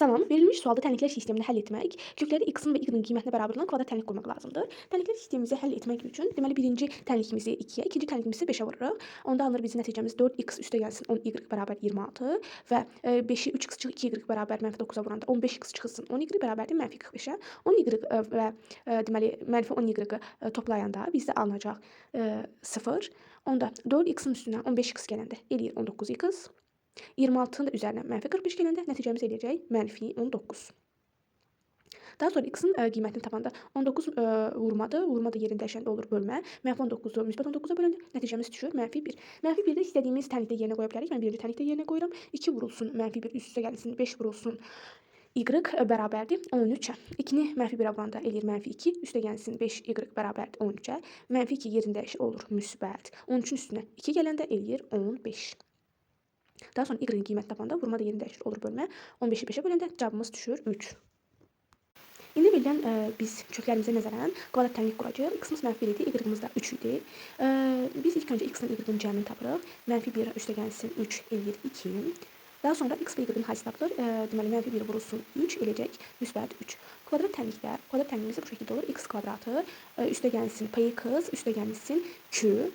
Salam, verilmiş sualda tənliklər sistemini həll etmək, kökləri x-in və y-in qiymətinə bərabər olan kvadrat tənlik qurmaq lazımdır. Tənliklər sistemimizi həll etmək üçün, deməli, birinci tənlikimizi 2-yə, ikinci tənlikimizi 5-ə vururuq. Onda alınır bizim nəticəmiz 4x üstə gəlsin 10y bərabər 26 və 5-i 3x çıx 2y bərabər mənfi 9-a vuranda 15x çıxılsın 10y bərabərdir mənfi 45-ə. 10y və deməli, mənfi 10y-i toplayanda bizdə alınacaq 0. Onda 4x-in üstünə 15x gələndə eləyir 19x. 26-nın da üzərinə mənfi 45 gələndə nəticəmiz eləyəcək mənfi 19. Daha sonra x-in qiymətini tapanda 19 vurmadır, vurma da yerini dəyişəndə olur bölmə. Mənfi 19-u müsbət 19-a böləndə nəticəmiz düşür mənfi 1. Mənfi 1-də istədiyimiz tənlikdə yerinə qoya bilərik. Mən birinci tənlikdə yerinə qoyuram. 2 vurulsun mənfi 1 üst-üstə gəlsin 5 vurulsun y bərabərdir 13-ə. 2-ni mənfi 1-ə vuranda eləyir mənfi 2, üstə gəlsin 5y bərabərdir 13-ə. Mənfi 2 yerini dəyişir olur müsbət. 13-ün üstünə 2 gələndə eləyir 15. Daha sonra y-in qiymətini tapanda vurma da yerini dəyişir olur bölmə. 15-i 5-ə böləndə cavabımız düşür 3. İndi verilən biz köklərimizə nəzərən kvadrat tənlik quracağıq. X-imiz mənfi 1 idi, y-imiz də 3 idi. Biz ilk öncə x-lə y-in cəmini tapırıq. Mənfi 1 üstə gəlsin 3 eləyir 2. Daha sonra x və y-in haysını tapılır. Deməli, mənfi 1 vurulsun 3 eləyəcək müsbət 3. Kvadrat tənlikdə, kvadrat tənliyimiz bu şəkildə olur. X kvadratı üstə gəlsin px, üstə gəlsin q.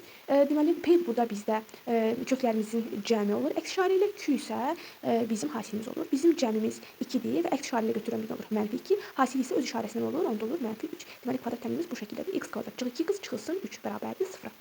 Deməli, p burada bizdə köklərimizin cəmi olur. Əks işarə ilə q isə bizim hasilimiz olur. Bizim cəmimiz 2-dir və əks işarə ilə götürən olur mənfi 2. Hasil isə öz işarəsindən olur, onda olur mənfi 3. Deməli, kvadrat tənliyimiz bu şəkildədir. X kvadrat çıx 2x çıxılsın 3 bərabərdir 0-a.